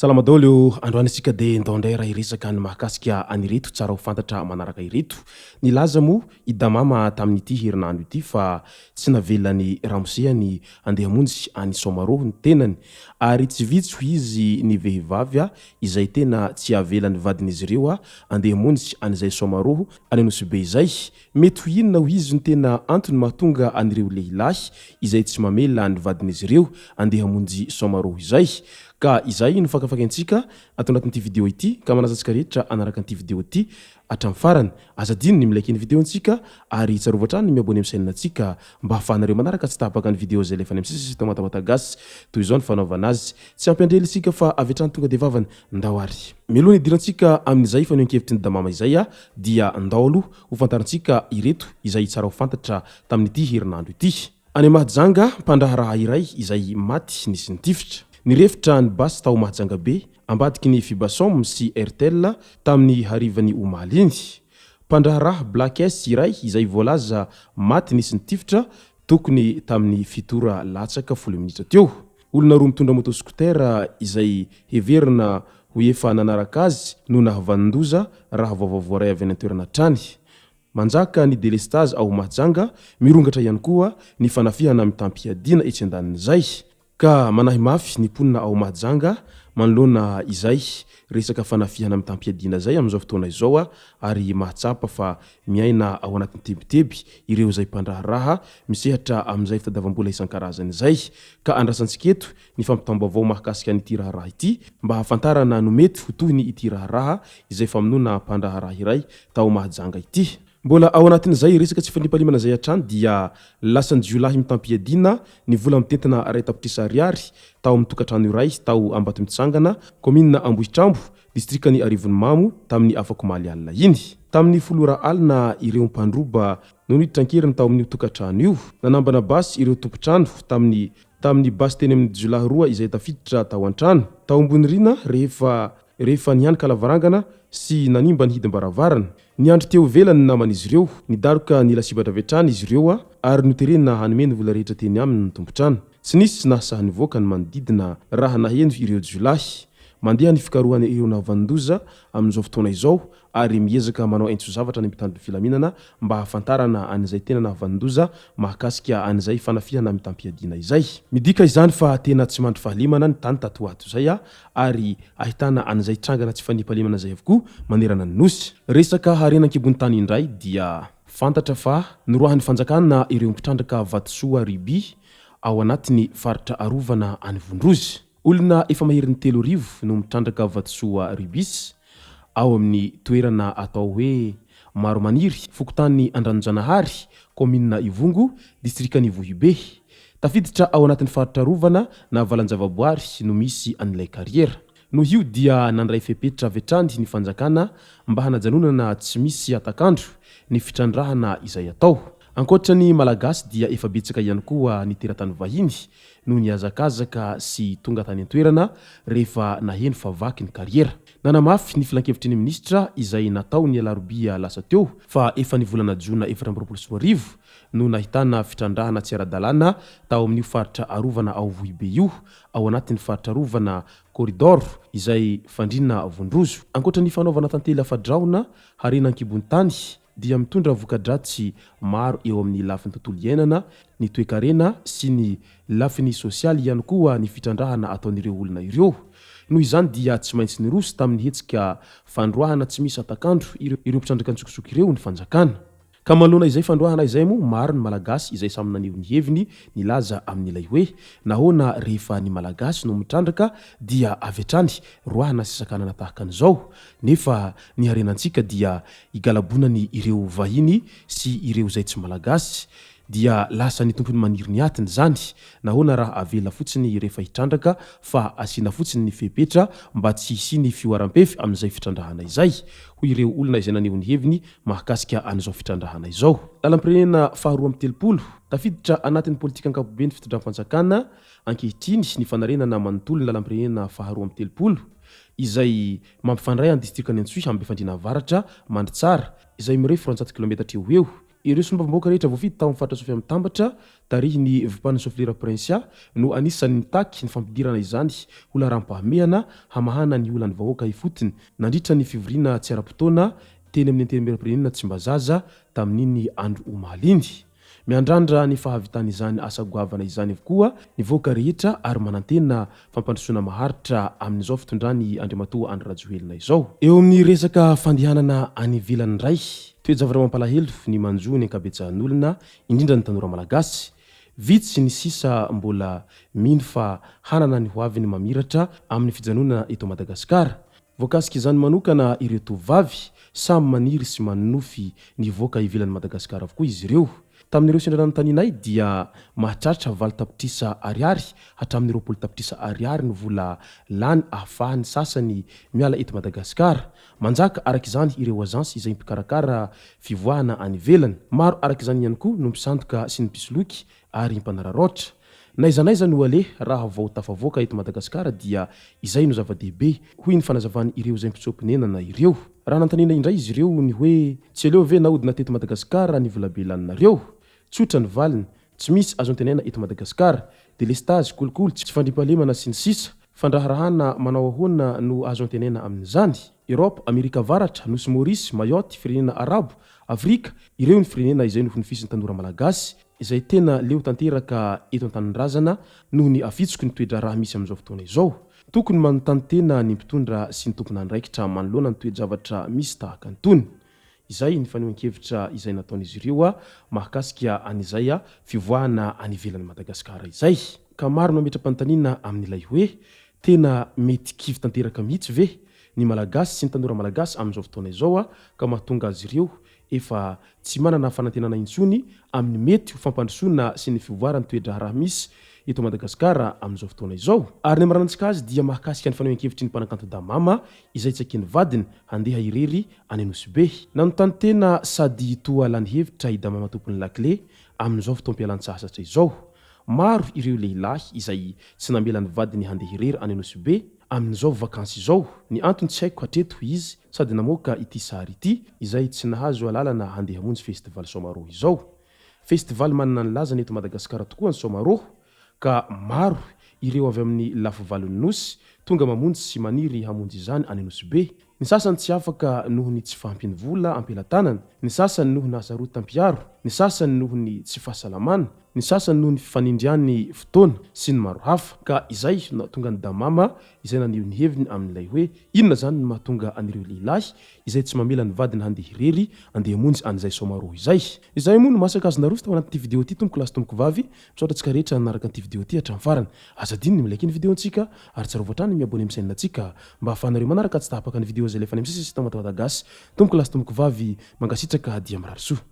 Salama daholo ô, androany isika dia ndao indray raha hiresaka ny mahakasika an'ireto tsara ho fantatra manaraka ireto. Nilaza moa i Damama tamin'ity herinandro ity fa tsy navelan'ny ramoseany handeha hamonjy an'i Soamaro ny tenany ary tsy vitsy hoy izy ny vehivavy izay tena tsy avelan'ny vadin'izy ireo handeha hamonjy an'izay Soamaro any Anosibe izay. Mety ho inona hoy izy no tena antony mahatonga an'ireo lehilahy izay tsy mamela ny vadin'izy ireo andeha hamonjy Soamaro izay? Ka izay no fakafakaintsika ato anatin'ity video ity ka manasa antsika rehetra hanaraka an'ity video ity hatramin'ny farany. Aza adino ny mi-like ny video-ntsika ary tsarovy hatrany ny mi-abonner amin'ny chaîne-ntsika mba hahafahanareo manaraka tsy tapaka ny video izay alefa any amin'ny sisa sy Tamatawata Gasy. Toy izao ny fanaovana azy. Tsy ampy andrely isika fa avy hatrany tonga dia vavany. Ndao ary. Mialoha ny hidirantsika amin'izay fanehoan-kevitry ny Damama izay dia ndao aloha ho fantarintsika ireto izay tsara ho fantatra tamin'ity herinandro ity. Any Mahajanga, mpandraharaha iray izay maty nisy nitifitra. Nirefotra ny basy tao Mahajanga Be, ambadiky ny Fibasom sy Airtel tamin'ny harivan'ny omaly iny. Mpandraharaha Black S iray izay voalaza maty nisy nitifitra tokony tamin'ny fito ora latsaka folo minitra teo. Olona roa mitondra moto scooter izay heverina ho efa nanaraka azy no nahavanon-doza raha vaovao voaray avy any an-toerana hatrany. Manjaka ny delestazy ao Mahajanga, mirongatra ihany koa ny fanafihana mitam-piadiana etsy andanin'izay. Ka manahy mafy ny mponina ao Mahajanga manoloana izay resaka fanafihana mitam-piadiana izay amin'izao fotoana izao ary mahatsapa fa miaina ao anatin'ny tebiteby ireo izay mpandraharaha misehatra amin'izay fitadiavam-bola isan-karazany izay. Ka andrasantsika eto ny fampitam-baovao mahakasika an'ity raharaha ity mba hahafantarana no mety ho tohiny ity raharaha izay famonoana mpandraharaha iray tao Mahajanga ity. Mbola ao anatin'izay resaka tsy fandriampahalemana izay hatrany dia lasan'ny jiolahy mitam-piadiana ny vola mitentina 1 tapitrisa ariary tao amin'ny tokantrano iray tao Ambatomitsangana, kaominina Ambohitrambo, distrikan'i Arivonimamo tamin'ny afakomaly alina iny. Tamin'ny 10 ora alina ireo mpandroba no niditra an-keriny tao amin'io tokantrano io. Nanambana basy ireo tompon-trano tamin'ny tamin'ny basy teny amin'ny jiolahy roa izay tafiditra tao an-trano, tao ambony rihana rehefa rehefa nihanika lavarangana sy nanimba ny hidim-baravarana. Niandry teo ivelany ny naman'izy ireo. Nidaroka ny lasibatra avy hatrany izy ireo ary noterena hanome ny vola rehetra teny aminy ny tompon-trano. Tsy nisy nahasahy nivoaka ny manodidina raha naheno ireo jiolahy. Mandeha ny fikarohana ireo nahavanon-doza amin'izao fotoana izao ary miezaka manao aintso-zavatra ny mpitandro ny filaminana mba hahafantarana an'izay tena nahavanon-doza mahakasika an'izay fanafihana mitam-piadiana izay. Midika izany fa tena tsy mandry fahalemana ny tany tato ho ato izay ary ahitana an'izay trangana tsy fandriampahalemana izay avokoa manerana ny Nosy. Resaka harena an-kibon'ny tany indray dia fantatra fa noroahan'ny fanjakana ireo mpitrandraka vatosoa rubis ao anatin'ny faritra arovana any Vondrozo. Olona efa maherin'ny 3000 no mitrandraka vatosoa rubis ao amin'ny toerana atao hoe Maromaniry, fokontany Andranonjanahary, kaominina Ivongo, distrikan'Ivohibe. Tafiditra ao anatin'ny faritra arovana na valan-javaboary no misy an'ilay kariera. Noho io dia nandray fepetra avy hatrany ny fanjakana mba hanajanonana tsy misy hatak'andro ny fitrandrahana izay atao. Ankoatra ny Malagasy dia efa betsaka ihany koa ny teratany vahiny no nihazakazaka sy tonga tany an-toerana rehefa naheno fa vaky ny kariera. Nanamafy ny filankevitry ny minisitra izay natao ny alarobia lasa teo fa efa ny volana jona 2024 no nahitana fitrandrahana tsy ara-dalàna tao amin'io faritra arovana ao Vohibe io, ao anatin'ny faritra arovana Corridor izay fandriana vondrozo. Ankoatra ny fanaovana tantely afa-drahona harena an-kibon'ny tany dia mitondra voka-dratsy maro eo amin'ny lafiny tontolo iainana, ny toekarena sy ny lafiny sosialy ihany koa ny fitrandrahana ataon'ireo olona ireo. Noho izany dia tsy maintsy niroso tamin'ny hetsika fandroahana tsy misy hatak'andro ireo mpitrandraka an-tsokosoko ireo ny fanjakana. Ka manoloana izay fandroahana izay moa, maro ny Malagasy izay samy naneho ny heviny nilaza amin'ilay hoe, nahoana rehefa ny Malagasy no mitrandraka dia avy hatrany roahana sy sakanana tahaka an'izao? Nefa ny harenantsika dia igalabonany ireo vahiny sy ireo izay tsy Malagasy. Dia lasa ny tompony maniry ny atiny izany. Nahoana raha avela fotsiny rehefa hitrandraka fa asiana fotsiny ny fepetra mba tsy hisian'ny fihoaram-pefy amin'izay fitrandrahana izay? Hoy ireo olona izay naneho ny heviny mahakasika an'izao fitrandrahana izao. Lalam-pirenena faha 32, Tafiditra anatin'ny politika ankapoben'ny fitondram-panjakana ankehitriny ny fanarenana manontolo ny lalam-pirenena faha 32 izay mampifandray an'ny distrikan'i Antsohihy amin'ny Befandriana Avaratra, Mandritsara, izay mirefy 200 kilaometatra eo ho eo. Ireo solombavambahoaka rehetra voafidy tao amin'ny faritra Sofia Mitambatra, tarihin'ny Vpan Soflera Princia, no anisan'ny nitaky ny fampidirana izany ho laharam-pahamehana hamahana ny olan'ny vahoaka ifotony nandritra ny fivoriana tsy ara-potoana teny amin'ny Antenimierampirenena Tsimbazaza tamin'iny andro omaly iny. Miandrandra ny fahavitan'izany asa goavana izany avokoa ny vahoaka rehetra ary manantena fampandrosoana maharitra amin'izao fitondran'i Andriamatoa Andry Rajoelina izao. Eo amin'ny resaka fandehanana any ivelany indray, toe-javatra mampalahelo ny manjo ny ankabetsahan'olona, indrindra ny tanora malagasy. Vitsy ny sisa mbola mino fa hanana ny hoaviny mamiratra amin'ny fijanonana eto Madagasikara. Voakasik'izany manokana ireo tovovavy, samy maniry sy manonofy ny hivoaka ivelan'i Madagasikara avokoa izy ireo. Tamin'ireo sendra nanontanianay dia mahatratra 8 tapitrisa ariary hatramin'ny 20 tapitrisa ariary ny vola lany ahafahan'ny sasany miala eto Madagasikara. Manjaka araka izany ireo agence izay mpikarakara fivoahana any ivelany. Maro araka izany ihany koa no mpisandoka sy ny mpisoloky ary mpanararaotra. N'aiza n'aiza no aleha raha vao tafavoaka eto Madagasikara dia izay no zava-dehibe, hoy ny fanazavan'ireo izay mpitsoa-ponenana ireo. Raha nanontaniana indray izy ireo ny hoe tsy aleo ve nahodina teto Madagasikara ny volabe laninareo? Tsotra ny valiny, tsy misy azo antenaina eto Madagasikara. Delestazy, kolikoly, tsy fandriampahalemana sy ny sisa Fandraharahana manao ahoana no azo antenaina amin'izany? Europe, Amerika Avaratra, Nosy Maurice, Mayotte, firenena Arabo, Afrika, ireo ny firenena izay nofonofisin'ny tanora malagasy, izay tena leo tanteraka eto an-tanindrazana noho ny afitsoky ny toe-draharaha misy amin'izao fotoana izao. Tokony manontany tena ny mpitondra sy ny tompon'andraikitra manoloana ny toe-javatra misy tahaka an'itony. Izay ny fanehoan-kevitra izay nataon'izy ireo mahakasika an'izay fivoahana any ivelan'i Madagasikara izay. Ka maro mametra-panontaniana amin'ilay hoe, tena mety kivy tanteraka mihitsy ve ny Malagasy sy ny tanora Malagasy amin'izao fotoana izao ka mahatonga azy ireo efa tsy manana fanantenana intsony amin'ny mety ho fampandrosoana sy ny fivoaran'ny toe-draharaha misy eto Madagasikara amin'izao fotoana izao. Ary ny hamaranantsika azy dia mahakasika ny fanehoan-kevitry ny mpanakanto Damama izay tsy eken'ny vadiny handeha irery any Anosibe. Nanontany tena sady toa lany hevitra i Damama tompon'ny lakile amin'izao fotoam-pialan-tsasatra izao. Maro ireo lehilahy izay tsy namela ny vadiny handeha irery any Anosibe amin'izao vakansy izao. Ny antony tsy haiko hatreto hoy izy sady namoaka ity sary ity izay tsy nahazo alalana handeha hamonjy festival Somaroho izao. Festival manana ny lazany eto Madagasikara tokoa ny Somaroho ka maro ireo avy amin'ny lafivalon'ny Nosy tonga mamonjy sy maniry hamonjy izany any Anosibe. Ny sasany tsy afaka noho ny tsy fahampian'ny vola am-pelatanana, ny sasany noho ny hasarotam-piaro, ny sasany noho ny tsy fahasalamana, ny sasany noho ny fifanindrian'ny fotoana, sy ny maro hafa. Ka izay no nahatonga an'i Damama izay naneho ny heviny amin'ilay hoe inona izany no mahatonga an'ireo lehilahy izay tsy mamela ny vadiny handeha irery andeha hamonjy an'izay Somaroho izay. Izay moa no masaka azo naroso tao anatin'ity video ity tompoko lahy sy tompoko vavy. Misaotra antsika rehetra nanaraka an'ity video ity hatramin'ny farany. Aza adino ny mi-like ny video-ntsika ary tsarovy hatrany ny mi-abonner amin'ny chaîne-ntsika mba ahafahanareo manaraka tsy tapaka ny video izay alefa any amin'ny sisisy eto Madagasy. Tompoko lahy sy tompoko vavy, mankasitraka dia mirary soa.